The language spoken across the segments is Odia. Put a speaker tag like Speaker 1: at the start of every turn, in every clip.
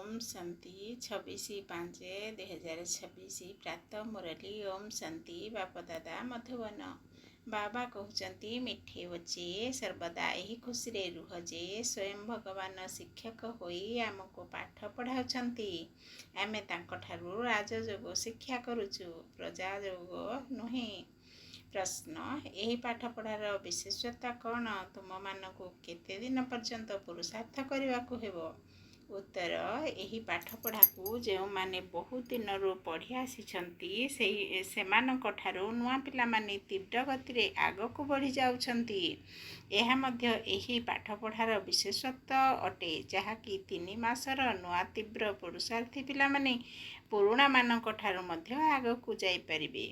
Speaker 1: ଓମ୍ ଶାନ୍ତି। 26/5/2026 ପ୍ରାତଃ ମୁରଲୀ। ଓମ୍ ଶାନ୍ତି। ବାପଦାଦା, ମଧୁବନ। ବାବା କହୁଛନ୍ତି, ମିଠେ ବଚ୍ଚେ, ସର୍ବଦା ଏହି ଖୁସିରେ ରୁହ ଯେ ସ୍ୱୟଂ ଭଗବାନ ଶିକ୍ଷକ ହୋଇ ଆମକୁ ପାଠ ପଢ଼ାଉଛନ୍ତି। ଆମେ ତାଙ୍କଠାରୁ ରାଜଯୋଗ ଶିକ୍ଷା କରୁଛୁ, ପ୍ରଜାଯୋଗ ନୁହେଁ। ପ୍ରଶ୍ନ: ଏହି ପାଠପଢ଼ାର ବିଶେଷତ୍ୱ କ'ଣ? ତୁମମାନଙ୍କୁ କେତେ ଦିନ ପର୍ଯ୍ୟନ୍ତ ପୁରୁଷାର୍ଥ କରିବାକୁ ହେବ? ଉତ୍ତର: ଏହି ପାଠପଢ଼ାକୁ ଯେଉଁମାନେ ବହୁତ ଦିନରୁ ପଢ଼ି ଆସିଛନ୍ତି, ସେହି ସେମାନଙ୍କଠାରୁ ନୂଆ ପିଲାମାନେ ତୀବ୍ର ଗତିରେ ଆଗକୁ ବଢ଼ି ଯାଉଛନ୍ତି। ଏହା ମଧ୍ୟ ଏହି ପାଠପଢ଼ାର ବିଶେଷତ୍ୱ ଅଟେ, ଯାହାକି 3 ମାସର ନୂଆ ତୀବ୍ର ପୁରୁଷାର୍ଥୀ ପିଲାମାନେ ପୁରୁଣାମାନଙ୍କଠାରୁ ମଧ୍ୟ ଆଗକୁ ଯାଇପାରିବେ।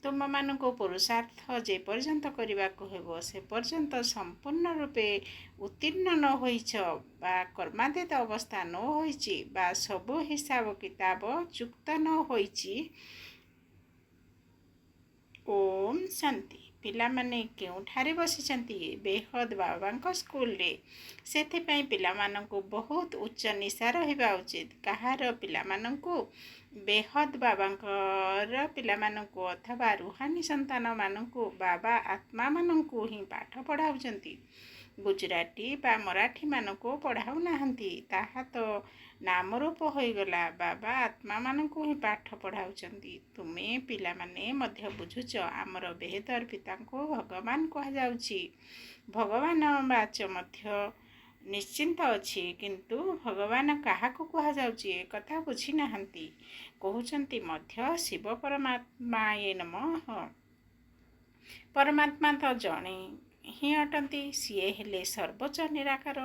Speaker 1: ତୁମମାନଙ୍କୁ ପୁରୁଷାର୍ଥ ଯେପର୍ଯ୍ୟନ୍ତ କରିବାକୁ ହେବ, ସେ ପର୍ଯ୍ୟନ୍ତ ସମ୍ପୂର୍ଣ୍ଣ ରୂପେ ଉତ୍ତୀର୍ଣ୍ଣ ନ ହୋଇଛ ବା କର୍ମାତୀତ ଅବସ୍ଥା ନ ହୋଇଛି ବା ସବୁ ହିସାବ କିତାବ ଚୁକ୍ତ ନ ହୋଇଛି। ଓମ୍ ଶାନ୍ତି। ପିଲାମାନେ କେଉଁଠାରେ ବସିଛନ୍ତି? ବେହଦ ବାବାଙ୍କ ସ୍କୁଲରେ। ସେଥିପାଇଁ ପିଲାମାନଙ୍କୁ ବହୁତ ଉଚ୍ଚ ନିଶା ରହିବା ଉଚିତ। କାହାର ପିଲାମାନଙ୍କୁ? ବେହଦ ବାବାଙ୍କର ପିଲାମାନଙ୍କୁ ଅଥବା ରୁହାନି ସନ୍ତାନମାନଙ୍କୁ। ବାବା ଆତ୍ମାମାନଙ୍କୁ ହିଁ ପାଠ ପଢ଼ାଉଛନ୍ତି, ଗୁଜୁରାଟୀ ବା ମରାଠୀମାନଙ୍କୁ ପଢ଼ାଉନାହାନ୍ତି। ତାହା ତ ନାମରୂପ ହୋଇଗଲା। ବାବା ଆତ୍ମାମାନଙ୍କୁ ହିଁ ପାଠ ପଢ଼ାଉଛନ୍ତି। ତୁମେ ପିଲାମାନେ ମଧ୍ୟ ବୁଝୁଛ, ଆମର ବେହଦର ପିତାଙ୍କୁ ଭଗବାନ କୁହାଯାଉଛି। ଭଗବାନ ବାଚ ମଧ୍ୟ ନିଶ୍ଚିତ ଅଛି, କିନ୍ତୁ ଭଗବାନ କାହାକୁ କୁହାଯାଉଛି, ଏକଥା ବୁଝିନାହାନ୍ତି। କହୁଛନ୍ତି ମଧ୍ୟ, ଶିବ ପରମାତ୍ମାୟ ନମଃ। ପରମାତ୍ମା ତ ଜଣେ ହିଁ ଅଟନ୍ତି। ସିଏ ହେଲେ ସର୍ବୋଚ୍ଚ ନିରାକାର।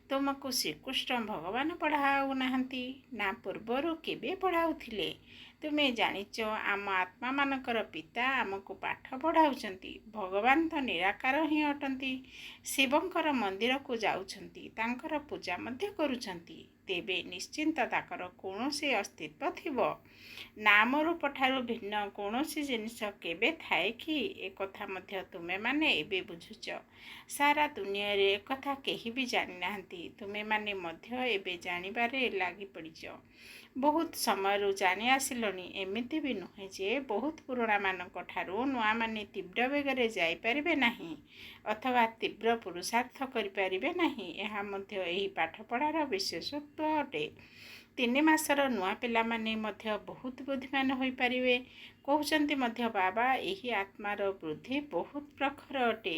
Speaker 1: ତୁମକୁ ଶ୍ରୀକୃଷ୍ଣ ଭଗବାନ ପଢ଼ାଉନାହାନ୍ତି, ନା ପୂର୍ବରୁ କେବେ ପଢ଼ାଉଥିଲେ। ତୁମେ ଜାଣିଛ, ଆମ ଆତ୍ମାମାନଙ୍କର ପିତା ଆମକୁ ପାଠ ପଢ଼ାଉଛନ୍ତି। ଭଗବାନ ତ ନିରାକାର ହିଁ ଅଟନ୍ତି। ଶିବଙ୍କର ମନ୍ଦିରକୁ ଯାଉଛନ୍ତି, ତାଙ୍କର ପୂଜା ମଧ୍ୟ କରୁଛନ୍ତି। ତେବେ ନିଶ୍ଚିତ ତାଙ୍କର କୌଣସି ଅସ୍ତିତ୍ୱ ଥିବ। ନାମ ରୂପଠାରୁ ଭିନ୍ନ କୌଣସି ଜିନିଷ କେବେ ଥାଏ କି? ଏକଥା ମଧ୍ୟ ତୁମେମାନେ ଏବେ ବୁଝୁଛ। ସାରା ଦୁନିଆରେ ଏକଥା କେହି ବି ଜାଣିନାହାନ୍ତି। ତୁମେମାନେ ମଧ୍ୟ ଏବେ ଜାଣିବାରେ ଲାଗିପଡ଼ିଛ। ବହୁତ ସମୟରୁ ଜାଣି ଆସିଲଣି। ଏମିତି ବି ନୁହେଁ ଯେ ବହୁତ ପୁରୁଣାମାନଙ୍କ ଠାରୁ ନୂଆମାନେ ତୀବ୍ର ବେଗରେ ଯାଇପାରିବେ ନାହିଁ ଅଥବା ତୀବ୍ର ପୁରୁଷାର୍ଥ କରିପାରିବେ ନାହିଁ। ଏହା ମଧ୍ୟ ଏହି ପାଠପଢ଼ାର ବିଶେଷତ୍ୱ ଅଟେ। 3 ମାସର ନୂଆ ପିଲାମାନେ ମଧ୍ୟ ବହୁତ ବୁଦ୍ଧିମାନ ହୋଇପାରିବେ। କହୁଛନ୍ତି ମଧ୍ୟ ବାବା, ଏହି ଆତ୍ମାର ବୁଦ୍ଧି ବହୁତ ପ୍ରଖର ଅଟେ।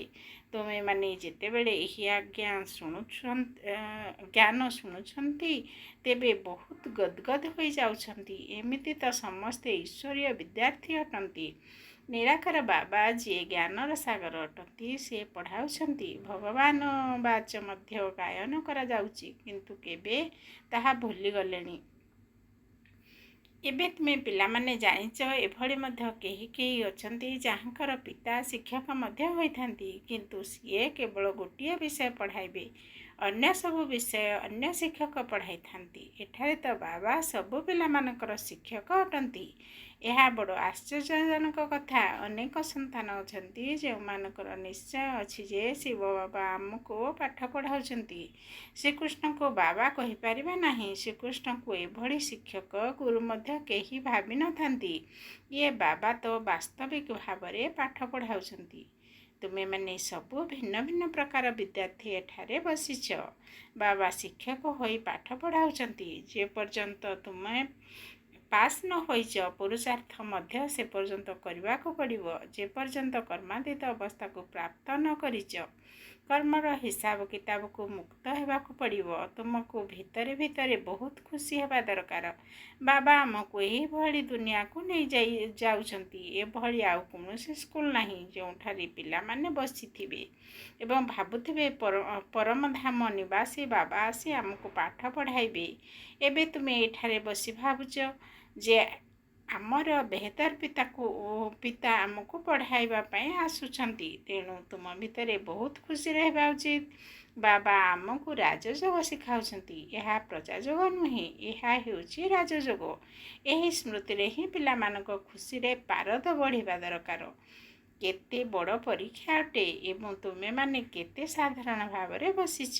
Speaker 1: ତୁମେମାନେ ଯେତେବେଳେ ଏହି ଆଜ୍ଞା ଜ୍ଞାନ ଶୁଣୁଛନ୍ତି, ତେବେ ବହୁତ ଗଦଗଦ ହୋଇଯାଉଛନ୍ତି। ଏମିତି ତ ସମସ୍ତେ ଈଶ୍ୱରୀୟ ବିଦ୍ୟାର୍ଥୀ ଅଟନ୍ତି। ନିରାକାର ବାବା, ଯିଏ ଜ୍ଞାନର ସାଗର ଅଟନ୍ତି, ସେ ପଢ଼ାଉଛନ୍ତି। ଭଗବାନ ବାଚ ମଧ୍ୟ ଗାୟନ କରାଯାଉଛି, କିନ୍ତୁ କେବେ ତାହା ଭୁଲିଗଲେଣି। ଏବେ ତୁମେ ପିଲାମାନେ ଜାଣିଛ, ଏଭଳି ମଧ୍ୟ କେହି କେହି ଅଛନ୍ତି ଯାହାଙ୍କର ପିତା ଶିକ୍ଷକ ମଧ୍ୟ ହୋଇଥାନ୍ତି, କିନ୍ତୁ ସିଏ କେବଳ ଗୋଟିଏ ବିଷୟ ପଢ଼ାଇବେ, ଅନ୍ୟ ସବୁ ବିଷୟ ଅନ୍ୟ ଶିକ୍ଷକ ପଢ଼ାଇଥାନ୍ତି। ଏଠାରେ ତ ବାବା ସବୁ ପିଲାମାନଙ୍କର ଶିକ୍ଷକ ଅଟନ୍ତି। ଏହା ବଡ଼ ଆଶ୍ଚର୍ଯ୍ୟଜନକ କଥା। ଅନେକ ସନ୍ତାନ ଅଛନ୍ତି ଯେଉଁମାନଙ୍କର ନିଶ୍ଚୟ ଅଛି ଯେ ଶିବ ବାବା ଆମକୁ ପାଠ ପଢ଼ାଉଛନ୍ତି। ଶ୍ରୀକୃଷ୍ଣଙ୍କୁ ବାବା କହିପାରିବା ନାହିଁ। ଶ୍ରୀକୃଷ୍ଣଙ୍କୁ ଏଭଳି ଶିକ୍ଷକ, ଗୁରୁ ମଧ୍ୟ କେହି ଭାବିନଥାନ୍ତି। ଇଏ ବାବା ତ ବାସ୍ତବିକ ଭାବରେ ପାଠ ପଢ଼ାଉଛନ୍ତି। ତୁମେମାନେ ସବୁ ଭିନ୍ନ ଭିନ୍ନ ପ୍ରକାର ବିଦ୍ୟାର୍ଥୀ ଏଠାରେ ବସିଛ। ବାବା ଶିକ୍ଷକ ହୋଇ ପାଠ ପଢ଼ାଉଛନ୍ତି। ଯେ ପର୍ଯ୍ୟନ୍ତ ତୁମେ ପାସ୍ ନ ହୋଇଛ, ପୁରୁଷାର୍ଥ ମଧ୍ୟ ସେ ପର୍ଯ୍ୟନ୍ତ କରିବାକୁ ପଡ଼ିବ, ଯେ ପର୍ଯ୍ୟନ୍ତ କର୍ମାତୀତ ଅବସ୍ଥାକୁ ପ୍ରାପ୍ତ ନ କରିଛ। କର୍ମର ହିସାବ କିତାବକୁ ମୁକ୍ତ ହେବାକୁ ପଡ଼ିବ। ତୁମକୁ ଭିତରେ ଭିତରେ ବହୁତ ଖୁସି ହେବା ଦରକାର। ବାବା ଆମକୁ ଏହିଭଳି ଦୁନିଆକୁ ନେଇ ଯାଉଛନ୍ତି। ଏଭଳି ଆଉ କୌଣସି ସ୍କୁଲ ନାହିଁ, ଯେଉଁଠାରେ ପିଲାମାନେ ବସିଥିବେ ଏବଂ ଭାବୁଥିବେ, ପରମଧାମ ନିବାସୀ ବାବା ଆସି ଆମକୁ ପାଠ ପଢ଼ାଇବେ। ଏବେ ତୁମେ ଏଠାରେ ବସି ଭାବୁଛ ଯେ ଆମର ବେହତର ପିତା ଆମକୁ ପଢ଼ାଇବା ପାଇଁ ଆସୁଛନ୍ତି। ତେଣୁ ତୁମ ଭିତରେ ବହୁତ ଖୁସି ରହିବା ଉଚିତ। ବାବା ଆମକୁ ରାଜଯୋଗ ଶିଖାଉଛନ୍ତି। ଏହା ପ୍ରଜାଯୋଗ ନୁହେଁ, ଏହା ହେଉଛି ରାଜଯୋଗ। ଏହି ସ୍ମୃତିରେ ହିଁ ପିଲାମାନଙ୍କ ଖୁସିରେ ପାରଦ ବଢ଼ିବା ଦରକାର। କେତେ ବଡ଼ ପରୀକ୍ଷା ଅଟେ ଏବଂ ତୁମେମାନେ କେତେ ସାଧାରଣ ଭାବରେ ବସିଛ।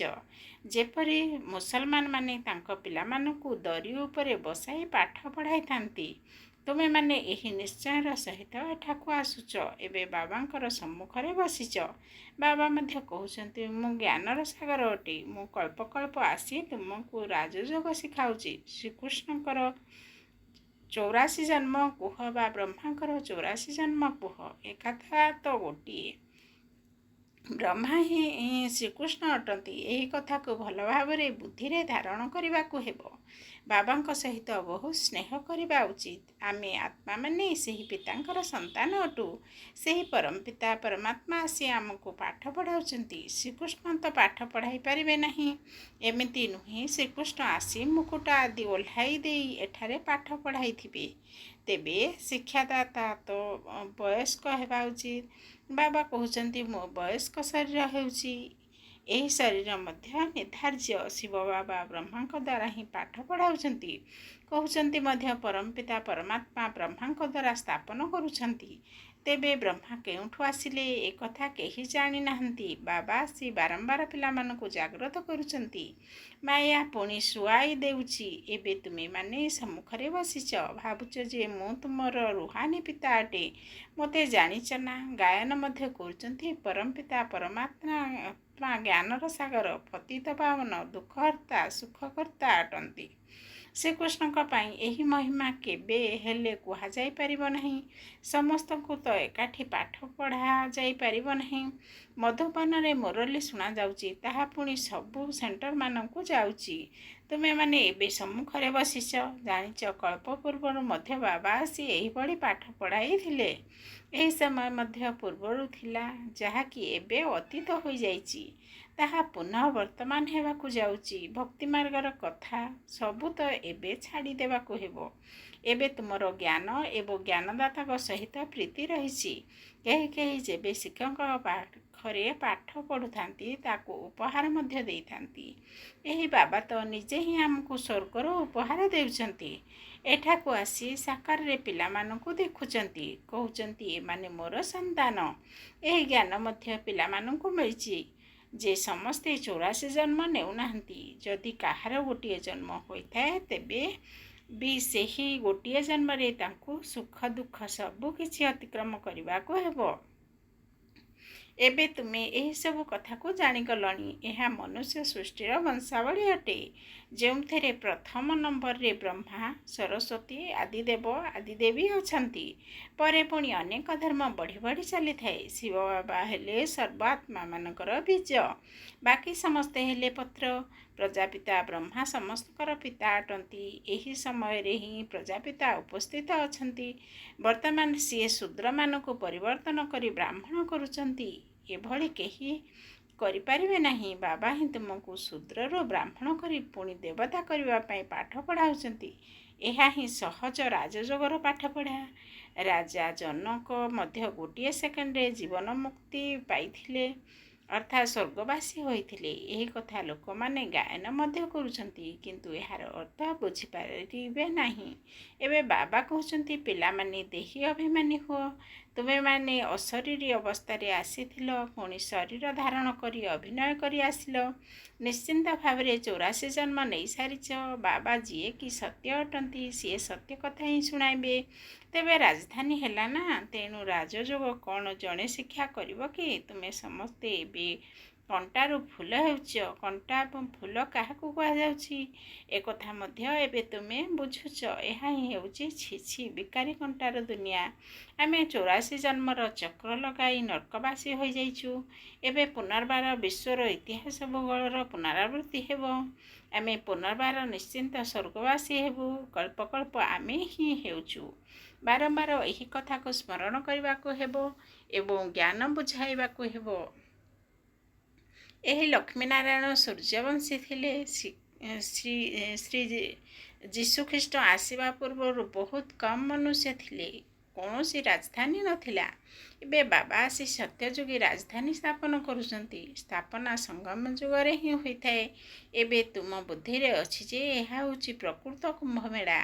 Speaker 1: ଯେପରି ମୁସଲମାନମାନେ ତାଙ୍କ ପିଲାମାନଙ୍କୁ ଦରି ଉପରେ ବସାଇ ପାଠ ପଢ଼ାଇଥାନ୍ତି, ତୁମେମାନେ ଏହି ନିଶ୍ଚୟର ସହିତ ଏଠାକୁ ଆସୁଛ। ଏବେ ବାବାଙ୍କର ସମ୍ମୁଖରେ ବସିଛ। ବାବା ମଧ୍ୟ କହୁଛନ୍ତି, ମୁଁ ଜ୍ଞାନର ସାଗର ଅଟେ। ମୁଁ କଳ୍ପ କଳ୍ପ ଆସି ତୁମକୁ ରାଜଯୋଗ ଶିଖାଉଛି। ଶ୍ରୀକୃଷ୍ଣଙ୍କର 84 ଜନ୍ମ କୁହ ବା ବ୍ରହ୍ମାଙ୍କର 84 ଜନ୍ମ କୁହ, ଏକଥା ତ ଗୋଟିଏ। ବ୍ରହ୍ମା ହିଁ ଶ୍ରୀକୃଷ୍ଣ ଅଟନ୍ତି। ଏହି କଥାକୁ ଭଲ ଭାବରେ ବୁଦ୍ଧିରେ ଧାରଣ କରିବାକୁ ହେବ। ବାବାଙ୍କ ସହିତ ବହୁତ ସ୍ନେହ କରିବା ଉଚିତ। ଆମେ ଆତ୍ମାମାନେ ସେହି ପିତାଙ୍କର ସନ୍ତାନ ଅଟୁ। ସେହି ପରମପିତା ପରମାତ୍ମା ଆସି ଆମକୁ ପାଠ ପଢ଼ାଉଛନ୍ତି। ଶ୍ରୀକୃଷ୍ଣ ତ ପାଠ ପଢ଼ାଇ ପାରିବେ ନାହିଁ। ଏମିତି ନୁହେଁ ଶ୍ରୀକୃଷ୍ଣ ଆସି ମୁକୁଟ ଆଦି ଓହ୍ଲାଇ ଦେଇ ଏଠାରେ ପାଠ ପଢ଼ାଇଥିବେ। ତେବେ ଶିକ୍ଷାଦାତା ତ ବୟସ୍କ ହେବା ଉଚିତ। ବାବା କହୁଛନ୍ତି, ମୋ ବୟସ୍କ ଶରୀର ହେଉଛି। ଏହି ଶରୀର ମଧ୍ୟ ନିର୍ଦ୍ଧାର୍ଯ୍ୟ। ଶିବ ବାବା ବ୍ରହ୍ମାଙ୍କ ଦ୍ୱାରା ହିଁ ପାଠ ପଢ଼ାଉଛନ୍ତି। କହୁଛନ୍ତି ମଧ୍ୟ ପରମପିତା ପରମାତ୍ମା ବ୍ରହ୍ମାଙ୍କ ଦ୍ୱାରା ସ୍ଥାପନ କରୁଛନ୍ତି। ତେବେ ବ୍ରହ୍ମା କେଉଁଠୁ ଆସିଲେ, ଏକଥା କେହି ଜାଣିନାହାନ୍ତି। ବାବା ଆସି ବାରମ୍ବାର ପିଲାମାନଙ୍କୁ ଜାଗ୍ରତ କରୁଛନ୍ତି। ମାୟା ପୁଣି ଶୁଆଇ ଦେଉଛି। ଏବେ ତୁମେମାନେ ସମ୍ମୁଖରେ ବସିଛ, ଭାବୁଛ ଯେ ମୁଁ ତୁମର ରୁହାନୀ ପିତା ଅଟେ। ମୋତେ ଜାଣିଛ ନା? ଗାୟନ ମଧ୍ୟ କରୁଛନ୍ତି, ପରମପିତା ପରମାତ୍ମା ଜ୍ଞାନର ସାଗର, ପତିତ ପାବନ, ଦୁଃଖହର୍ତ୍ତା, ସୁଖକର୍ତ୍ତା ଅଟନ୍ତି। ଶ୍ରୀକୃଷ୍ଣଙ୍କ ପାଇଁ ଏହି ମହିମା କେବେ ହେଲେ କୁହାଯାଇପାରିବ ନାହିଁ। ସମସ୍ତଙ୍କୁ ତ ଏକାଠି ପାଠ ପଢ଼ାଯାଇପାରିବ ନାହିଁ। ମଧୁବନରେ ମୁରଲୀ ଶୁଣାଯାଉଛି, ତାହା ପୁଣି ସବୁ ସେଣ୍ଟରମାନଙ୍କୁ ଯାଉଛି। ତୁମେମାନେ ଏବେ ସମ୍ମୁଖରେ ବସିଛ, ଜାଣିଛ କଳ୍ପ ପୂର୍ବରୁ ମଧ୍ୟ ବାବା ଆସି ଏହିଭଳି ପାଠ ପଢ଼ାଇଥିଲେ। ଏହି ସମୟ ମଧ୍ୟ ପୂର୍ବରୁ ଥିଲା, ଯାହାକି ଏବେ ଅତୀତ ହୋଇଯାଇଛି। ତାହା ପୁନଃ ବର୍ତ୍ତମାନ ହେବାକୁ ଯାଉଛି। ଭକ୍ତିମାର୍ଗର କଥା ସବୁ ତ ଏବେ ଛାଡ଼ି ଦେବାକୁ ହେବ। ଏବେ ତୁମର ଜ୍ଞାନ ଏବଂ ଜ୍ଞାନଦାତାଙ୍କ ସହିତ ପ୍ରୀତି ରହିଛି। କେହି କେହି ଯେବେ ଶିକ୍ଷକଙ୍କ ପାଖରେ ପାଠ ପଢ଼ୁଥାନ୍ତି, ତାକୁ ଉପହାର ମଧ୍ୟ ଦେଇଥାନ୍ତି। ଏହି ବାବା ତ ନିଜେ ହିଁ ଆମକୁ ସ୍ୱର୍ଗର ଉପହାର ଦେଉଛନ୍ତି। ଏଠାକୁ ଆସି ସାକାରରେ ପିଲାମାନଙ୍କୁ ଦେଖୁଛନ୍ତି, କହୁଛନ୍ତି ଏମାନେ ମୋର ସନ୍ତାନ। ଏହି ଜ୍ଞାନ ମଧ୍ୟ ପିଲାମାନଙ୍କୁ ମିଳିଛି ଯେ ସମସ୍ତେ 84 ଜନ୍ମ ନେଉନାହାନ୍ତି। ଯଦି କାହାର ଗୋଟିଏ ଜନ୍ମ ହୋଇଥାଏ, ତେବେ ବି ସେହି ଗୋଟିଏ ଜନ୍ମରେ ତାଙ୍କୁ ସୁଖ ଦୁଃଖ ସବୁ କିଛି ଅତିକ୍ରମ କରିବାକୁ ହେବ। ଏବେ ତୁମେ ଏହିସବୁ କଥାକୁ ଜାଣିଗଲଣି। ଏହା ମନୁଷ୍ୟ ସୃଷ୍ଟିର ବଂଶାବଳୀ ଅଟେ, ଯେଉଁଥିରେ ପ୍ରଥମ ନମ୍ବରରେ ବ୍ରହ୍ମା, ସରସ୍ୱତୀ ଆଦିଦେବ ଆଦିଦେବୀ ଅଛନ୍ତି। ପରେ ପୁଣି ଅନେକ ଧର୍ମ ବଢ଼ି ବଢ଼ି ଚାଲିଥାଏ। ଶିବ ବାବା ହେଲେ ସର୍ବ ଆତ୍ମାମାନଙ୍କର ବୀଜ, ବାକି ସମସ୍ତେ ହେଲେ ପତ୍ର। ପ୍ରଜାପିତା ବ୍ରହ୍ମା ସମସ୍ତଙ୍କର ପିତା ଅଟନ୍ତି। ଏହି ସମୟରେ ହିଁ ପ୍ରଜାପିତା ଉପସ୍ଥିତ ଅଛନ୍ତି। ବର୍ତ୍ତମାନ ସିଏ ଶୂଦ୍ରମାନଙ୍କୁ ପରିବର୍ତ୍ତନ କରି ବ୍ରାହ୍ମଣ କରୁଛନ୍ତି। ଏଭଳି କେହି କରିପାରିବେ ନାହିଁ। ବାବା ହିଁ ତୁମକୁ ଶୂଦ୍ରରୁ ବ୍ରାହ୍ମଣ କରି ପୁଣି ଦେବତା କରିବା ପାଇଁ ପାଠ ପଢ଼ାଉଛନ୍ତି। ଏହା ହିଁ ସହଜ ରାଜଯୋଗର ପାଠପଢ଼ା। ରାଜା ଜନକ ମଧ୍ୟ ଗୋଟିଏ ସେକେଣ୍ଡରେ ଜୀବନ ମୁକ୍ତି ପାଇଥିଲେ, ଅର୍ଥାତ୍ ସ୍ୱର୍ଗବାସୀ ହୋଇଥିଲେ। ଏହି କଥା ଲୋକମାନେ ଗାୟନ ମଧ୍ୟ କରୁଛନ୍ତି, କିନ୍ତୁ ଏହାର ଅର୍ଥ ବୁଝିପାରିବେ ନାହିଁ। ଏବେ ବାବା କହୁଛନ୍ତି, ପିଲାମାନେ ଦେହୀ ଅଭିମାନୀ ହୁଅ। ତୁମେମାନେ ଅଶରୀରୀ ଅବସ୍ଥାରେ ଆସିଥିଲ, ପୁଣି ଶରୀର ଧାରଣ କରି ଅଭିନୟ କରି ଆସିଲ। ନିଶ୍ଚିନ୍ତ ଭାବରେ 84 ଜନ୍ମ ନେଇସାରିଛ। ବାବା ଯିଏକି ସତ୍ୟ ଅଟନ୍ତି, ସିଏ ସତ୍ୟ କଥା ହିଁ ଶୁଣାଇବେ। ତେବେ ରାଜଧାନୀ ହେଲା ନା, ତେଣୁ ରାଜଯୋଗ କ'ଣ ଜଣେ ଶିକ୍ଷା କରିବ କି? ତୁମେ ସମସ୍ତେ ଏବେ କଣ୍ଟାରୁ ଫୁଲ ହେଉଛ। କଣ୍ଟା ଏବଂ ଫୁଲ କାହାକୁ କୁହାଯାଉଛି, ଏକଥା ମଧ୍ୟ ଏବେ ତୁମେ ବୁଝୁଛ। ଏହା ହିଁ ହେଉଛି ଛି ଛି ବିକାରୀ କଣ୍ଟାର ଦୁନିଆ। ଆମେ 84 ଜନ୍ମର ଚକ୍ର ଲଗାଇ ନର୍କବାସୀ ହୋଇଯାଇଛୁ। ଏବେ ପୁନର୍ବାର ବିଶ୍ୱର ଇତିହାସ ଭୂଗୋଳର ପୁନରାବୃତ୍ତି ହେବ। ଆମେ ପୁନର୍ବାର ନିଶ୍ଚିନ୍ତ ସ୍ୱର୍ଗବାସୀ ହେବୁ। କଳ୍ପ କଳ୍ପ ଆମେ ହିଁ ହେଉଛୁ। ବାରମ୍ବାର ଏହି କଥାକୁ ସ୍ମରଣ କରିବାକୁ ହେବ ଏବଂ ଜ୍ଞାନ ବୁଝାଇବାକୁ ହେବ। ଏହି ଲକ୍ଷ୍ମୀନାରାୟଣ ସୂର୍ଯ୍ୟବଂଶୀ ଥିଲେ। ଶ୍ରୀ ଶ୍ରୀ ଯୀଶୁଖ୍ରୀଷ୍ଟ ଆସିବା ପୂର୍ବରୁ ବହୁତ କମ୍ ମନୁଷ୍ୟ ଥିଲେ। କୌଣସି ରାଜଧାନୀ ନଥିଲା। ଏବେ ବାବା ଆସି ସତ୍ୟଯୁଗୀ ରାଜଧାନୀ ସ୍ଥାପନ କରୁଛନ୍ତି। ସ୍ଥାପନା ସଙ୍ଗମ ଯୁଗରେ ହିଁ ହୋଇଥାଏ। ଏବେ ତୁମ ବୁଦ୍ଧିରେ ଅଛି ଯେ ଏହା ହେଉଛି ପ୍ରକୃତ କୁମ୍ଭମେଳା।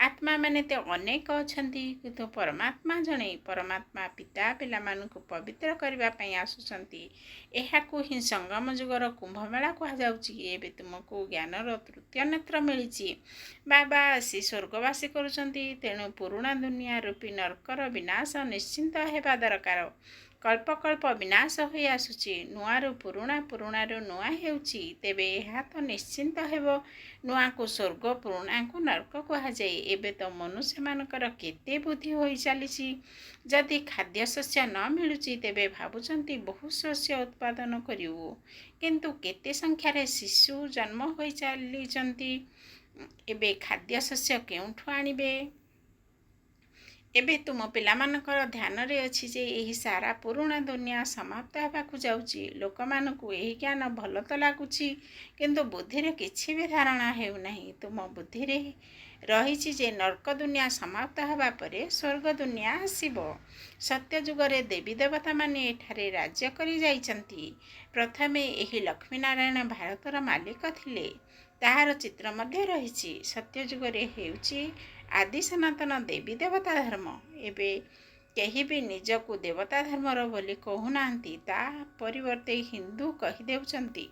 Speaker 1: ଆତ୍ମାମାନେ ତ ଅନେକ ଅଛନ୍ତି, କିନ୍ତୁ ପରମାତ୍ମା ଜଣେ। ପରମାତ୍ମା ପିତା ପିଲାମାନଙ୍କୁ ପବିତ୍ର କରିବା ପାଇଁ ଆସୁଛନ୍ତି। ଏହାକୁ ହିଁ ସଙ୍ଗମ ଯୁଗର କୁମ୍ଭମେଳା କୁହାଯାଉଛି। ଏବେ ତୁମକୁ ଜ୍ଞାନର ତୃତୀୟ ନେତ୍ର ମିଳିଛି। ବାବା ଆସି ସ୍ୱର୍ଗବାସୀ କରୁଛନ୍ତି, ତେଣୁ ପୁରୁଣା ଦୁନିଆ ରୂପୀ ନର୍କର ବିନାଶ ନିଶ୍ଚିନ୍ତ ହେବା ଦରକାର। କଳ୍ପ କଳ୍ପ ବିନାଶ ହୋଇ ଆସୁଛି। ନୂଆରୁ ପୁରୁଣା, ପୁରୁଣାରୁ ନୂଆ ହେଉଛି। ତେବେ ଏହା ତ ନିଶ୍ଚିନ୍ତ ହେବ। ନୂଆକୁ ସ୍ୱର୍ଗ, ପୁରୁଣାକୁ ନର୍କ କୁହାଯାଏ। ଏବେ ତ ମନୁଷ୍ୟମାନଙ୍କର କେତେ ବୁଦ୍ଧି ହୋଇ ଚାଲିଛି। ଯଦି ଖାଦ୍ୟଶସ୍ୟ ନ ମିଳୁଛି, ତେବେ ଭାବୁଛନ୍ତି ବହୁ ଶସ୍ୟ ଉତ୍ପାଦନ କରିବୁ। କିନ୍ତୁ କେତେ ସଂଖ୍ୟାରେ ଶିଶୁ ଜନ୍ମ ହୋଇ ଚାଲିଛନ୍ତି। ଏବେ ଖାଦ୍ୟଶସ୍ୟ କେଉଁଠୁ ଆଣିବେ? ଏବେ ତୁମ ପିଲାମାନଙ୍କର ଧ୍ୟାନରେ ଅଛି ଯେ ଏହି ସାରା ପୁରୁଣା ଦୁନିଆ ସମାପ୍ତ ହେବାକୁ ଯାଉଛି। ଲୋକମାନଙ୍କୁ ଏହି ଜ୍ଞାନ ଭଲ ତ ଲାଗୁଛି, କିନ୍ତୁ ବୁଦ୍ଧିରେ କିଛି ବି ଧାରଣା ହେଉନାହିଁ। ତୁମ ବୁଦ୍ଧିରେ ରହିଛି ଯେ ନର୍କ ଦୁନିଆ ସମାପ୍ତ ହେବା ପରେ ସ୍ୱର୍ଗ ଦୁନିଆ ଆସିବ। ସତ୍ୟଯୁଗରେ ଦେବୀ ଦେବତାମାନେ ଏଠାରେ ରାଜ୍ୟ କରି ଯାଇଛନ୍ତି। ପ୍ରଥମେ ଏହି ଲକ୍ଷ୍ମୀନାରାୟଣ ଭାରତର ମାଲିକ ଥିଲେ, ତାହାର ଚିତ୍ର ମଧ୍ୟ ରହିଛି। ସତ୍ୟଯୁଗରେ ହେଉଛି ଆଦି ସନାତନ ଦେବୀ ଦେବତା ଧର୍ମ। ଏବେ କେହି ବି ନିଜକୁ ଦେବତା ଧର୍ମର ବୋଲି କହୁନାହାନ୍ତି, ତା ପରିବର୍ତ୍ତେ ହିନ୍ଦୁ କହିଦେଉଛନ୍ତି।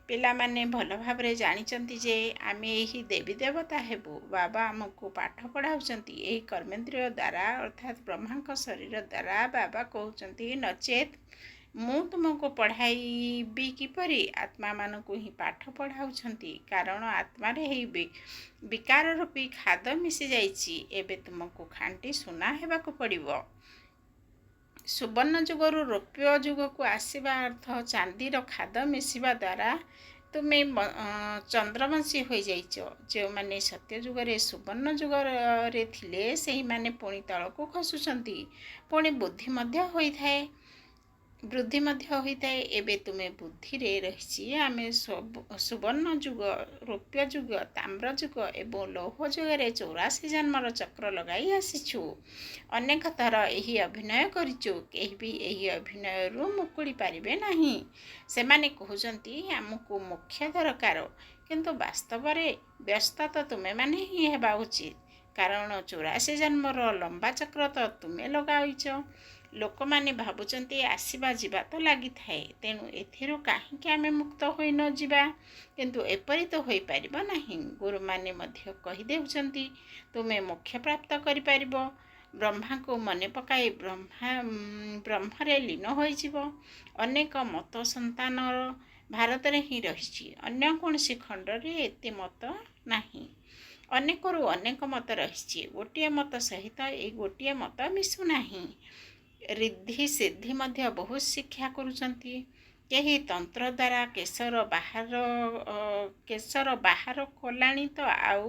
Speaker 1: ପିଲାମାନେ ଭଲ ଭାବରେ ଜାଣିଛନ୍ତି ଯେ ଆମେ ଏହି ଦେବୀ ଦେବତା ହେବୁ। ବାବା ଆମକୁ ପାଠ ପଢ଼ାଉଛନ୍ତି। ଏହି କର୍ମେନ୍ଦ୍ରିୟ ଦ୍ୱାରା ଅର୍ଥାତ୍ ବ୍ରହ୍ମାଙ୍କ ଶରୀର ଦ୍ୱାରା ବାବା କହୁଛନ୍ତି, ନଚେତ୍ ମୁଁ ତୁମକୁ ପଢ଼ାଇବି କିପରି? ଆତ୍ମାମାନଙ୍କୁ ହିଁ ପାଠ ପଢ଼ାଉଛନ୍ତି, କାରଣ ଆତ୍ମାରେ ଏହି ବିକାର ରୂପୀ ଖାଦ ମିଶିଯାଇଛି। ଏବେ ତୁମକୁ ଖାଣ୍ଟି ସୁନା ହେବାକୁ ପଡ଼ିବ। ସୁବର୍ଣ୍ଣ ଯୁଗରୁ ରୌପ୍ୟ ଯୁଗକୁ ଆସିବା ଅର୍ଥ ଚାନ୍ଦିର ଖାଦ ମିଶିବା ଦ୍ୱାରା ତୁମେ ଚନ୍ଦ୍ରବଂଶୀ ହୋଇଯାଇଛ। ଯେଉଁମାନେ ସତ୍ୟଯୁଗରେ ସୁବର୍ଣ୍ଣ ଯୁଗରେ ଥିଲେ, ସେହିମାନେ ପୁଣି ତଳକୁ ଖସୁଛନ୍ତି। ପୁଣି ବୁଦ୍ଧି ମଧ୍ୟ ହୋଇଥାଏ, ବୃଦ୍ଧି ମଧ୍ୟ ହୋଇଥାଏ। ଏବେ ତୁମେ ବୁଦ୍ଧିରେ ରହିଛି ଆମେ ସୁବର୍ଣ୍ଣ ଯୁଗ, ରୌପ୍ୟ ଯୁଗ, ତାମ୍ର ଯୁଗ ଏବଂ ଲୌହ ଯୁଗରେ 84 ଜନ୍ମର ଚକ୍ର ଲଗାଇ ଆସିଛୁ। ଅନେକ ଥର ଏହି ଅଭିନୟ କରିଛୁ। କେହି ବି ଏହି ଅଭିନୟରୁ ମୁକୁଳି ପାରିବେ ନାହିଁ। ସେମାନେ କହୁଛନ୍ତି ଆମକୁ ମୋକ୍ଷ ଦରକାର, କିନ୍ତୁ ବାସ୍ତବରେ ବ୍ୟସ୍ତ ତ ତୁମେମାନେ ହିଁ ହେବା ଉଚିତ, କାରଣ 84 ଜନ୍ମର ଲମ୍ବା ଚକ୍ର ତ ତୁମେ ଲଗାଇଛ। ଲୋକମାନେ ଭାବୁଛନ୍ତି ଆସିବା ଯିବା ତ ଲାଗିଥାଏ, ତେଣୁ ଏଥିରୁ କାହିଁକି ଆମେ ମୁକ୍ତ ହୋଇ ନ ଯିବା? କିନ୍ତୁ ଏପରି ତ ହୋଇପାରିବ ନାହିଁ। ଗୁରୁମାନେ ମଧ୍ୟ କହିଦେଉଛନ୍ତି ତୁମେ ମୋକ୍ଷ ପ୍ରାପ୍ତ କରିପାରିବ। ବ୍ରହ୍ମାଙ୍କୁ ମନେ ପକାଇ ବ୍ରହ୍ମରେ ଲୀନ ହୋଇଯିବ। ଅନେକ ମତ ସନ୍ତାନର ଭାରତରେ ହିଁ ରହିଛି, ଅନ୍ୟ କୌଣସି ଖଣ୍ଡରେ ଏତେ ମତ ନାହିଁ। ଅନେକରୁ ଅନେକ ମତ ରହିଛି। ଗୋଟିଏ ମତ ସହିତ ଏଇ ଗୋଟିଏ ମତ ମିଶୁନାହିଁ। ରିଦ୍ଧି ସିଦ୍ଧି ମଧ୍ୟ ବହୁତ ଶିକ୍ଷା କରୁଛନ୍ତି। କେହି ତନ୍ତ୍ର ଦ୍ୱାରା କେଶର ବାହାର କଲାଣି ତ ଆଉ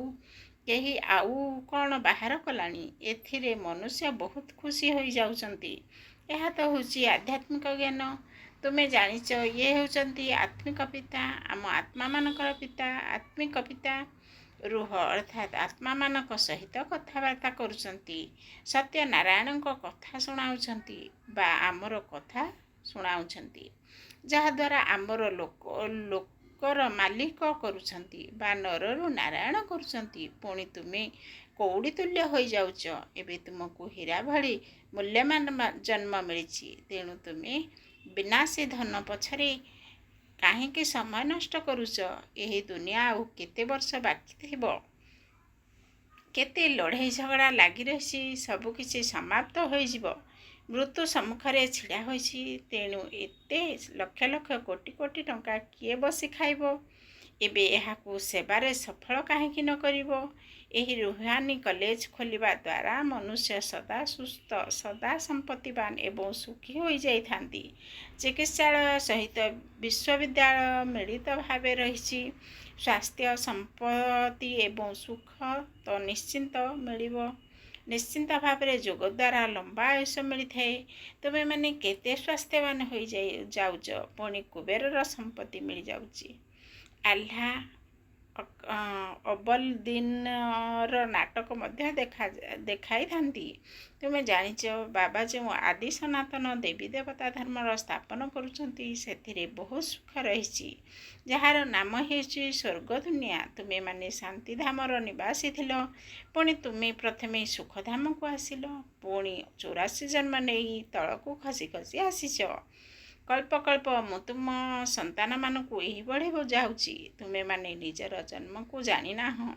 Speaker 1: କେହି ଆଉ କ'ଣ ବାହାର କଲାଣି। ଏଥିରେ ମନୁଷ୍ୟ ବହୁତ ଖୁସି ହୋଇଯାଉଛନ୍ତି। ଏହା ତ ହେଉଛି ଆଧ୍ୟାତ୍ମିକ ଜ୍ଞାନ। ତୁମେ ଜାଣିଛ ଇଏ ହେଉଛନ୍ତି ଆତ୍ମିକ ପିତା, ଆମ ଆତ୍ମାମାନଙ୍କର ପିତା। ଆତ୍ମିକ ପିତା ରୁହ ଅର୍ଥାତ୍ ଆତ୍ମାମାନଙ୍କ ସହିତ କଥାବାର୍ତ୍ତା କରୁଛନ୍ତି। ସତ୍ୟନାରାୟଣଙ୍କ କଥା ଶୁଣାଉଛନ୍ତି ବା ଆମର କଥା ଶୁଣାଉଛନ୍ତି, ଯାହାଦ୍ୱାରା ଆମର ଲୋକର ମାଲିକ କରୁଛନ୍ତି ବା ନରରୁ ନାରାୟଣ କରୁଛନ୍ତି। ପୁଣି ତୁମେ କଉଡ଼ି ତୁଲ୍ୟ ହୋଇଯାଉଛ। ଏବେ ତୁମକୁ ହୀରା ଭଳି ମୂଲ୍ୟବାନ ଜନ୍ମ ମିଳିଛି, ତେଣୁ ତୁମେ ବିନାଶୀ ଧନ ପଛରେ କାହିଁକି ସମୟ ନଷ୍ଟ କରୁଛ? ଏହି ଦୁନିଆ ଆଉ କେତେ ବର୍ଷ ବାକି ଥିବ? କେତେ ଲଢ଼େଇ ଝଗଡ଼ା ଲାଗି ରହିଛି, ସବୁକିଛି ସମାପ୍ତ ହୋଇଯିବ। ମୃତ୍ୟୁ ସମ୍ମୁଖରେ ଛିଡ଼ା ହୋଇଛି, ତେଣୁ ଏତେ ଲକ୍ଷ ଲକ୍ଷ କୋଟି କୋଟି ଟଙ୍କା କିଏ ବସି ଖାଇବ? ଏବେ ଏହାକୁ ସେବାରେ ସଫଳ କାହିଁକି ନ କରିବ? ଏହି ରୁହାନି କଲେଜ ଖୋଲିବା ଦ୍ୱାରା ମନୁଷ୍ୟ ସଦା ସୁସ୍ଥ, ସଦା ସମ୍ପତ୍ତିବାନ ଏବଂ ସୁଖୀ ହୋଇଯାଇଥାନ୍ତି। ଚିକିତ୍ସାଳୟ ସହିତ ବିଶ୍ୱବିଦ୍ୟାଳୟ ମିଳିତ ଭାବେ ରହିଛି। ସ୍ୱାସ୍ଥ୍ୟ, ସମ୍ପତ୍ତି ଏବଂ ସୁଖ ତ ନିଶ୍ଚିନ୍ତ ମିଳିବ। ନିଶ୍ଚିନ୍ତ ଭାବରେ ଯୋଗ ଦ୍ୱାରା ଲମ୍ବା ଆୟୁଷ ମିଳିଥାଏ। ତୁମେମାନେ କେତେ ସ୍ୱାସ୍ଥ୍ୟବାନ ହୋଇଯାଇ ଯାଉଛ, ପୁଣି କୁବେରର ସମ୍ପତ୍ତି ମିଳିଯାଉଛି। ଆହ୍ଲା ଅବ୍ବଲ ଦିନର ନାଟକ ମଧ୍ୟ ଦେଖାଇଥାନ୍ତି। ତୁମେ ଜାଣିଛ, ବାବା ଯେଉଁ ଆଦି ସନାତନ ଦେବୀ ଦେବତା ଧର୍ମର ସ୍ଥାପନ କରୁଛନ୍ତି, ସେଥିରେ ବହୁତ ସୁଖ ରହିଛି, ଯାହାର ନାମ ହେଉଛି ସ୍ୱର୍ଗ ଦୁନିଆ। ତୁମେମାନେ ଶାନ୍ତିଧାମର ନିବାସୀ ଥିଲ, ପୁଣି ତୁମେ ପ୍ରଥମେ ସୁଖଧାମକୁ ଆସିଲ, ପୁଣି 84 ଜନ୍ମ ନେଇ ତଳକୁ ଖସି ଖସି ଆସିଛ। କଳ୍ପ କଳ୍ପ ମୁଁ ତୁମ ସନ୍ତାନମାନଙ୍କୁ ଏହିଭଳି ବୁଝାଉଛି। ତୁମେମାନେ ନିଜର ଜନ୍ମକୁ ଜାଣିନାହଁ।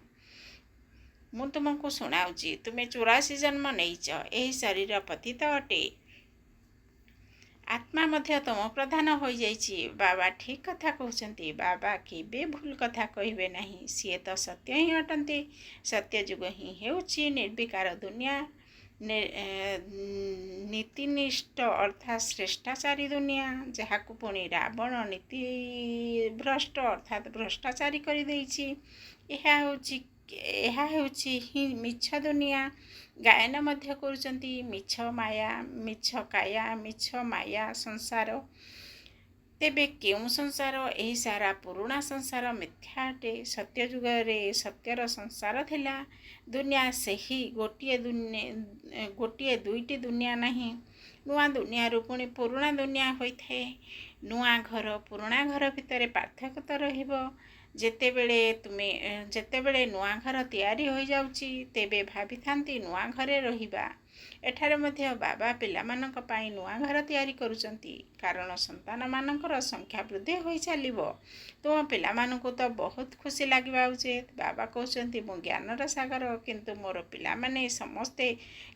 Speaker 1: ମୁଁ ତୁମକୁ ଶୁଣାଉଛି, ତୁମେ 84 ଜନ୍ମ ନେଇଛ। ଏହି ଶରୀର ପତିତ ଅଟେ। ଆତ୍ମା ମଧ୍ୟ ତମ ପ୍ରଧାନ ହୋଇଯାଇଛି। ବାବା ଠିକ୍ କଥା କହୁଛନ୍ତି। ବାବା କେବେ ଭୁଲ କଥା କହିବେ ନାହିଁ। ସିଏ ତ ସତ୍ୟ ହିଁ ଅଟନ୍ତି। ସତ୍ୟଯୁଗ ହିଁ ହେଉଛି ନିର୍ବିକାର ଦୁନିଆ, ନୀତିନିଷ୍ଠ ଅର୍ଥାତ୍ ଶ୍ରେଷ୍ଠାଚାରୀ ଦୁନିଆ, ଯାହାକୁ ପୁଣି ରାବଣ ନୀତିଭ୍ରଷ୍ଟ ଅର୍ଥାତ୍ ଭ୍ରଷ୍ଟାଚାରୀ କରିଦେଇଛି। ଏହା ହେଉଛି ହିଁ ମିଛ ଦୁନିଆ। ଗାୟନ ମଧ୍ୟ କରୁଛନ୍ତି, ମିଛ ମାୟା, ମିଛ କାୟା, ମିଛ ମାୟା ସଂସାର। ତେବେ କେଉଁ ସଂସାର? ଏହି ସାରା ପୁରୁଣା ସଂସାର ମିଥ୍ୟା ଅଟେ। ସତ୍ୟଯୁଗରେ ସତ୍ୟର ସଂସାର ଥିଲା। ଦୁନିଆ ସେହି ଗୋଟିଏ, ଗୋଟିଏ ଦୁଇଟି ଦୁନିଆ ନାହିଁ। ନୂଆ ଦୁନିଆରୁ ପୁଣି ପୁରୁଣା ଦୁନିଆ ହୋଇଥାଏ। ନୂଆ ଘର, ପୁରୁଣା ଘର ଭିତରେ ପାର୍ଥକ୍ୟ ତ ରହିବ। ଯେତେବେଳେ ନୂଆ ଘର ତିଆରି ହୋଇଯାଉଛି, ତେବେ ଭାବିଥାନ୍ତି ନୂଆ ଘରେ ରହିବା। ଏଠାରେ ମଧ୍ୟ ବାବା ପିଲାମାନଙ୍କ ପାଇଁ ନୂଆ ଘର ତିଆରି କରୁଛନ୍ତି, କାରଣ ସନ୍ତାନମାନଙ୍କର ସଂଖ୍ୟା ବୃଦ୍ଧି ହୋଇ ଚାଲିବ। ତୁମ ପିଲାମାନଙ୍କୁ ତ ବହୁତ ଖୁସି ଲାଗିବା ଉଚିତ। ବାବା କହୁଛନ୍ତି, ମୁଁ ଜ୍ଞାନର ସାଗର, କିନ୍ତୁ ମୋର ପିଲାମାନେ ସମସ୍ତେ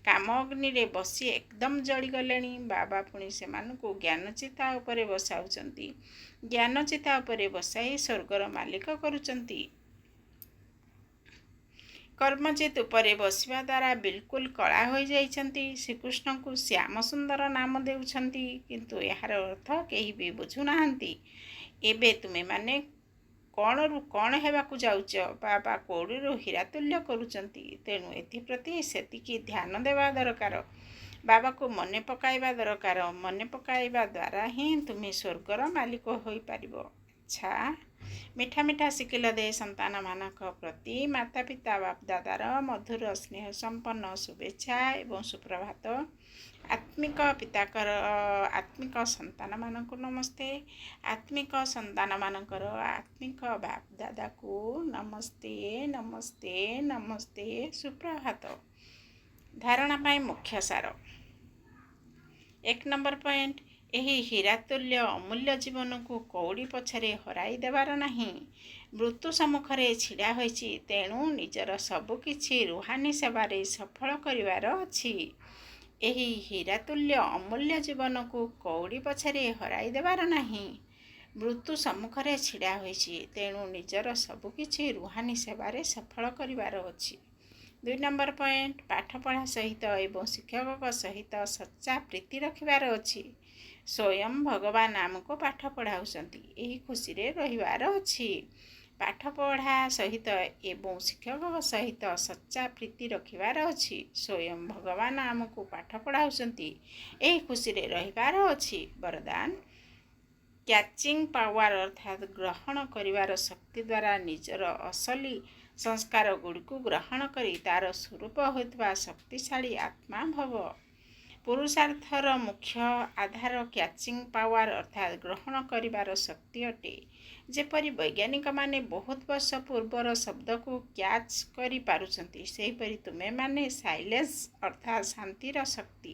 Speaker 1: କାମ ଅଗ୍ନିରେ ବସି ଏକଦମ ଜଳିଗଲେଣି। ବାବା ପୁଣି ସେମାନଙ୍କୁ ଜ୍ଞାନଚିତା ଉପରେ ବସାଉଛନ୍ତି। ଜ୍ଞାନଚିତା ଉପରେ ବସାଇ ସ୍ୱର୍ଗର ମାଲିକ କରୁଛନ୍ତି। କର୍ମଜିତ ଉପରେ ବସିବା ଦ୍ୱାରା ବିଲକୁଲ କଳା ହୋଇଯାଇଛନ୍ତି। ଶ୍ରୀକୃଷ୍ଣଙ୍କୁ ଶ୍ୟାମ ସୁନ୍ଦର ନାମ ଦେଉଛନ୍ତି, କିନ୍ତୁ ଏହାର ଅର୍ଥ କେହି ବି ବୁଝୁନାହାନ୍ତି। ଏବେ ତୁମେମାନେ କ'ଣରୁ କ'ଣ ହେବାକୁ ଯାଉଛ? ବାବା କଉଡ଼ିରୁ ହୀରା ତୁଲ୍ୟ କରୁଛନ୍ତି, ତେଣୁ ଏଥିପ୍ରତି ସେତିକି ଧ୍ୟାନ ଦେବା ଦରକାର। ବାବାକୁ ମନେ ପକାଇବା ଦରକାର। ମନେ ପକାଇବା ଦ୍ୱାରା ହିଁ ତୁମେ ସ୍ୱର୍ଗର ମାଲିକ ହୋଇପାରିବ। ଆଚ୍ଛା, ମିଠା ମିଠା ସିକିଲଦେ ସନ୍ତାନମାନଙ୍କ ପ୍ରତି ମାତା ପିତା ବାପଦାଦାର ମଧୁର ସ୍ନେହ ସମ୍ପନ୍ନ ଶୁଭେଚ୍ଛା ଏବଂ ସୁପ୍ରଭାତ। ଆତ୍ମିକ ପିତାଙ୍କର ଆତ୍ମିକ ସନ୍ତାନମାନଙ୍କୁ ନମସ୍ତେ। ଆତ୍ମିକ ସନ୍ତାନମାନଙ୍କର ଆତ୍ମିକ ବାପଦାଦାକୁ ନମସ୍ତେ, ନମସ୍ତେ, ନମସ୍ତେ, ସୁପ୍ରଭାତ। ଧାରଣା ପାଇଁ ମୁଖ୍ୟ ସାର। 1 ନମ୍ବର ପଏଣ୍ଟ, ଏହି ହୀରାତୁଲ୍ୟ ଅମୂଲ୍ୟ ଜୀବନକୁ କଉଡ଼ି ପଛରେ ହରାଇ ଦେବାର ନାହିଁ। ମୃତ୍ୟୁ ସମ୍ମୁଖରେ ଛିଡ଼ା ହୋଇଛି, ତେଣୁ ନିଜର ସବୁକିଛି ରୁହାନି ସେବାରେ ସଫଳ କରିବାର ଅଛି। ଏହି ହୀରାତୁଲ୍ୟ ଅମୂଲ୍ୟ ଜୀବନକୁ କଉଡ଼ି ପଛରେ ହରାଇ ଦେବାର ନାହିଁ। ମୃତ୍ୟୁ ସମ୍ମୁଖରେ ଛିଡ଼ା ହୋଇଛି, ତେଣୁ ନିଜର ସବୁକିଛି ରୁହାନି ସେବାରେ ସଫଳ କରିବାର ଅଛି। 2 ନମ୍ବର ପଏଣ୍ଟ, ପାଠପଢ଼ା ସହିତ ଏବଂ ଶିକ୍ଷକଙ୍କ ସହିତ ସଚ୍ଚା ପ୍ରୀତି ରଖିବାର ଅଛି। ସ୍ୱୟଂ ଭଗବାନ ଆମକୁ ପାଠ ପଢ଼ାଉଛନ୍ତି, ଏହି ଖୁସିରେ ରହିବାର ଅଛି। ପାଠପଢ଼ା ସହିତ ଏବଂ ଶିକ୍ଷକଙ୍କ ସହିତ ସଚ୍ଚା ପ୍ରୀତି ରଖିବାର ଅଛି। ସ୍ୱୟଂ ଭଗବାନ ଆମକୁ ପାଠ ପଢ଼ାଉଛନ୍ତି, ଏହି ଖୁସିରେ ରହିବାର ଅଛି। ବରଦାନ। କ୍ୟାଚିଂ ପାୱାର ଅର୍ଥାତ୍ ଗ୍ରହଣ କରିବାର ଶକ୍ତି ଦ୍ୱାରା ନିଜର ଅସଲି ସଂସ୍କାର ଗୁଡ଼ିକୁ ଗ୍ରହଣ କରି ତାର ସ୍ୱରୂପ ହୋଇଥିବା ଶକ୍ତିଶାଳୀ ଆତ୍ମା ଭବ। ପୁରୁଷାର୍ଥର ମୁଖ୍ୟ ଆଧାର କ୍ୟାଚିଂ ପାୱାର ଅର୍ଥାତ୍ ଗ୍ରହଣ କରିବାର ଶକ୍ତି ଅଟେ। ଯେପରି ବୈଜ୍ଞାନିକମାନେ ବହୁତ ବର୍ଷ ପୂର୍ବର ଶବ୍ଦକୁ କ୍ୟାଚ୍ କରିପାରୁଛନ୍ତି, ସେହିପରି ତୁମେମାନେ ସାଇଲେନ୍ସ ଅର୍ଥାତ୍ ଶାନ୍ତିର ଶକ୍ତି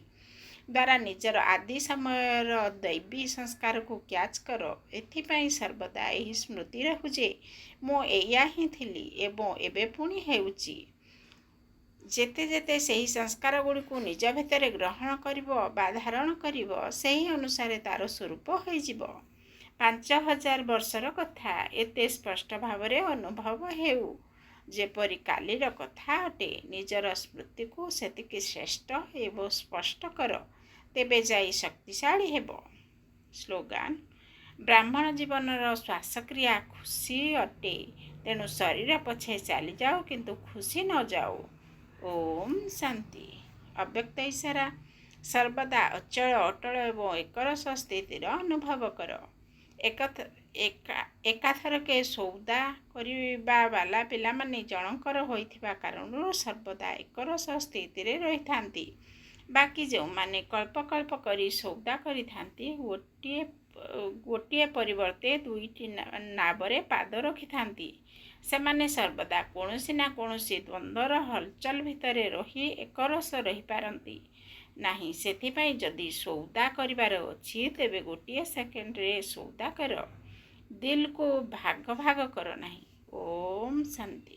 Speaker 1: ଦ୍ୱାରା ନିଜର ଆଦି ସମୟର ଦୈବୀ ସଂସ୍କାରକୁ କ୍ୟାଚ୍ କର। ଏଥିପାଇଁ ସର୍ବଦା ଏହି ସ୍ମୃତି ରହୁ ଯେ ମୁଁ ଏଇଆ ହିଁ ଥିଲି ଏବଂ ଏବେ ପୁଣି ହେଉଛି। ଯେତେ ଯେତେ ସେହି ସଂସ୍କାର ଗୁଡ଼ିକୁ ନିଜ ଭିତରେ ଗ୍ରହଣ କରିବ ବା ଧାରଣ କରିବ, ସେହି ଅନୁସାରେ ତାର ସ୍ୱରୂପ ହୋଇଯିବ। 5000 ବର୍ଷର କଥା ଏତେ ସ୍ପଷ୍ଟ ଭାବରେ ଅନୁଭବ ହେଉ, ଯେପରି କାଲିର କଥା ଅଟେ। ନିଜର ସ୍ମୃତିକୁ ସେତିକି ଶ୍ରେଷ୍ଠ ଏବଂ ସ୍ପଷ୍ଟ କର, ତେବେ ଯାଇ ଶକ୍ତିଶାଳୀ ହେବ। ସ୍ଲୋଗାନ। ବ୍ରାହ୍ମଣ ଜୀବନର ଶ୍ୱାସକ୍ରିୟା ଖୁସି ଅଟେ, ତେଣୁ ଶରୀର ପଛେ ଚାଲିଯାଉ, କିନ୍ତୁ ଖୁସି ନ ଯାଉ। ଓମ୍ ଶାନ୍ତି। ଅବ୍ୟକ୍ତ ଇଶାରା। ସର୍ବଦା ଅଚଳ, ଅଟଳ ଏବଂ ଏକରସ ସ୍ଥିତିର ଅନୁଭବ କର। ଏକାଥରକେ ସଉଦା କରିବା ବାଲା ପିଲାମାନେ ଜଣଙ୍କର ହୋଇଥିବା କାରଣରୁ ସର୍ବଦା ଏକରସ ସ୍ଥିତିରେ ରହିଥାନ୍ତି। ବାକି ଯେଉଁମାନେ କଳ୍ପ କଳ୍ପ କରି ସଉଦା କରିଥାନ୍ତି, ଗୋଟିଏ ଗୋଟିଏ ପରିବର୍ତ୍ତେ ଦୁଇଟି ନାବରେ ପାଦ ରଖିଥାନ୍ତି, ସେମାନେ ସର୍ବଦା କୌଣସି ନା କୌଣସି ଦ୍ୱନ୍ଦ୍ୱର ହଲଚଲ ଭିତରେ ରହି ଏକରସ ରହିପାରନ୍ତି ନାହିଁ। ସେଥିପାଇଁ ଯଦି ସଉଦା କରିବାର ଅଛି, ତେବେ ଗୋଟିଏ ସେକେଣ୍ଡରେ ସଉଦା କର, ଦିଲକୁ ଭାଗ ଭାଗ କର ନାହିଁ। ଓମ୍ ଶାନ୍ତି।